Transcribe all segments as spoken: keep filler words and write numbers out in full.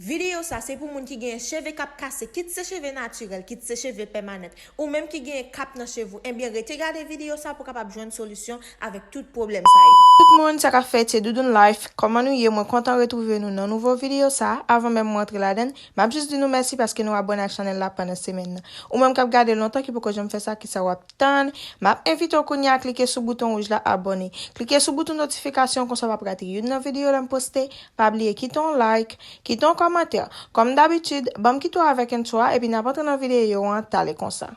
Videyo sa se pou moun ki genyen cheve k ap kase, kit se cheve natirèl, kit se cheve pèmanan. Ou menm ki genyen kap nan cheve w, ebyen rete gade videyo sa pou w kapab jwenn solisyon avèk tout pwoblèm sa yo. Tout moun, sa k ap fèt, se Doudoune Life. Kòman nou ye? Mwen kontan retwouve nou nan nouvo videyo sa. Avan menm mwen antre ladan l, m ap jis di nou mèsi paske nou abòne ak chanèl la pandan semèn nan. Ou menm k ap gade lontan ki poko janm fè sa, kisa w ap tann? M ap envite w kounye a klike sou bouton wouj la abòne. Klike sou bouton notifikasyon, konsa w p ap rate youn nan videyo lè m poste. Pa bliye kite yon like, kite yon kòmantè. Kòm dabitid, ban m kite w avèk entwo a, epi n ap antre nan videyo an talè konsa.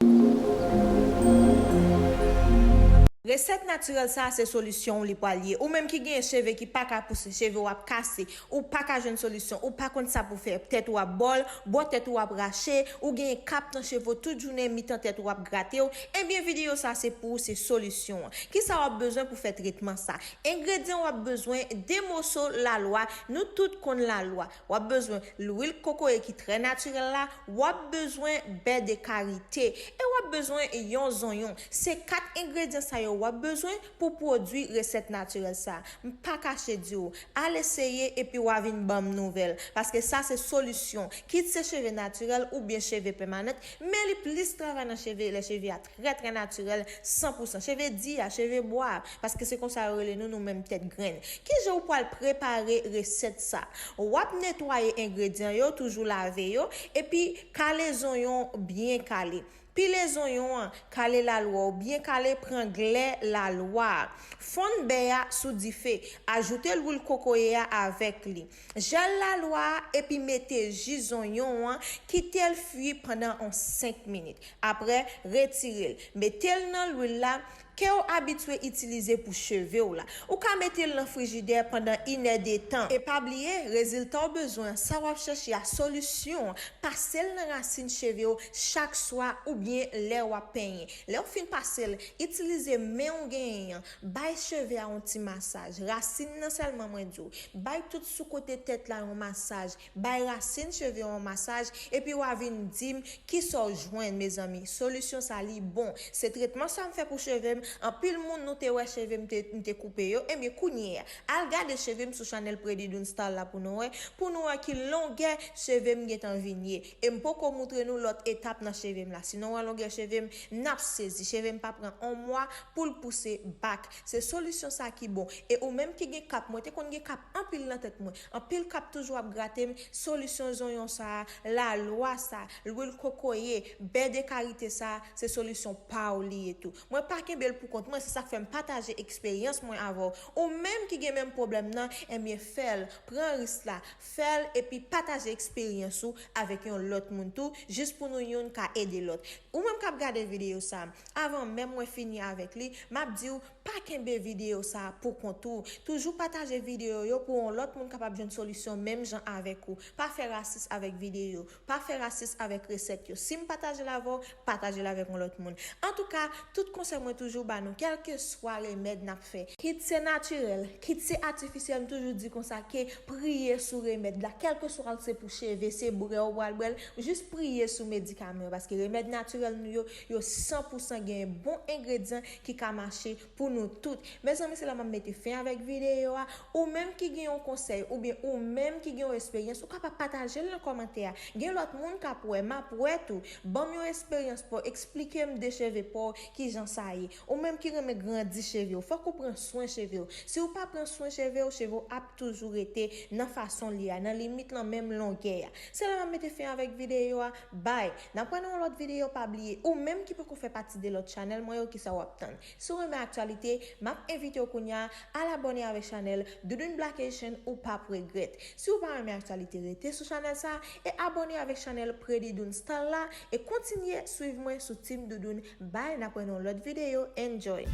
Resèt natirèl sa a se solisyon w li pral ye. Ou menm ki genyen cheve ki pa ka pouse, cheve w ap kase, ou pa ka jwenn solisyon, ou pa konn sa pou fè, tèt ou ap bòl, bò tèt ou ap rache, ou genyen kap nan cheve w tout jounen, mitan tèt ou ap grate w, ebyen videyo sa se pou ou, se solisyon an. Kisa w ap bezwen pou fè tretman sa? Engredyan w ap bezwen, de moso lalwa, nou tout konn lalwa. W ap bezwen lwil kokoye ki trè natirèl la, w ap bezwen bè de karite, e w ap bezwen yon zonyon. Se kat engredyan sa yo w ap bezwen pou pwodui resèt natirèl sa. M pa kache di w, al eseye epi w a vin ban m nouvèl, paske sa se solisyon, kit se cheve natirèl oubyen cheve pèmanan, men li plis travay nan cheve lè cheve a trè, trè natirèl, san pou san. Cheve di a, cheve bwa a, paske se konsa yo rele nou, nou menm tèt grenn. Kijan ou pral prepare resèt sa? W ap netwaye engredyan yo, toujou lave yo, epi kale zonyon byen kale. Pile zonyon an, kale lalwa w byen kale, pran glè lalwa a. Fonn bè a sou dife, ajoute lwil kokoye a avèk li. Jèl lalwa a epi mete ji zonyon an, kite l fwi pandan yon senk minit. Apre, retire l. Mete l nan lwil la ke w abitye itilize pou cheve w la. Ou ka mete l nan frijidè pandan inèdetan. E pa bliye, rezilta w bezwen an, sa w ap chèche a, solisyon an, pase l nan rasin cheve w chak swa oubyen lè w ap penyen. Lè w fin pase l, itilize men w genyen an, bay cheve a yon ti masaj. Rasin nan sèlman mwen di w. Bay tout sou kote tèt la yon masaj. Bay rasin cheve w yon masaj, epi w a vin di m kisa w jwenn, mezanmi. Solisyon sa li bon. Se tretman sa m fè pou cheve m. Anpil moun nou te wè cheve m te, m te koupe yo. Ebyen, kounye a, al gade cheve m sou chanèl Pretty Doon Style la pou nou wè. Pou nou wè ki longè cheve m gentan vin ye. E m poko moutre nou lòt etap nan cheve m la. Si nou wè longè cheve m, n ap sezi. Cheve m pa pran yon mwa pou l pouse back. Se solisyon sa ki bon. E ou menm ki gen kap, mwen te konn gen kap anpil nan tèt mwen. Anpil kap toujou ap grate m. Solisyon zonyon sa a, lalwa sa a, lwil kokoye, bè de karite sa a, se solisyon pa w li ye tou. Mwen pa kenbe l pou kont mwen, se sa k fè m pataje eksperyans mwen avè w. Ou menm ki gen menm pwoblèm nan, ebyen fè l, pran risk la, fè l epi pataje eksperyans ou avèk yon lòt moun tou, jis pou nou youn ka ede lòt. Ou menm k ap gade videyo sa a, avan menm mwen fini avèk li, m ap di w, pa kenbe videyo sa a pou kont ou. Toujou pataje videyo yo pou yon lòt moun kapab jwenn solisyon menm jan avèk ou. Pa fè rasis avèk videyo. Pa fè rasis avèk resèt yo. Si m pataje l avè w, pataje l avèk yon lòt moun. Antouka, tout konsèy mwen toujou ba nou, kèlkeswa remèd n ap fè. Kit se natirèl, kit se atifisyèl, m toujou di konsa ke priye sou remèd la. Kèlkeswa l se pou cheve, se bwè w pral bwè l, jis priye sou medikaman yo, paske remèd natirèl nou yo, yo san pou san genyen bon engredyan ki ka mache pou nou tout. Mezanmi, se la m ap mete fen avèk videyo a. Ou menm ki gen yon konsèy, oubyen ou menm ki gen yon eksperyans, ou kapab pataje l nan kòmantè a. Gen lòt moun k ap wè, m ap wè tou. Ban m yon eksperyans pa w, eksplike m de cheve pa w, kijan sa ye. Ou menm ki renmen grandi cheve w, fòk ou pran swen cheve w. Si w pa pran swen cheve w, cheve w ap toujou rete nan fason l ye a, nan limit lan, menm longè a. Se la m ap mete fen avèk videyo a. Bay! N ap wè nan yon lòt videyo, pa bliye, ou menm ki poko fè pati de lòt chanèl mwen yo, kisa w ap tann? Si w renmen aktyalite, m ap envite w kounye a, al abòne avèk chanèl Doudoune Black Haitian, ou p ap regrèt. Si w pa renmen aktyalite, rete sou chanèl sa a e abòne avèk chanèl Pretty Doon Style la e kontinye swiv mwen sou Team Doudoune. Bay, n ap wè nan yon lòt videyo. Enjoy!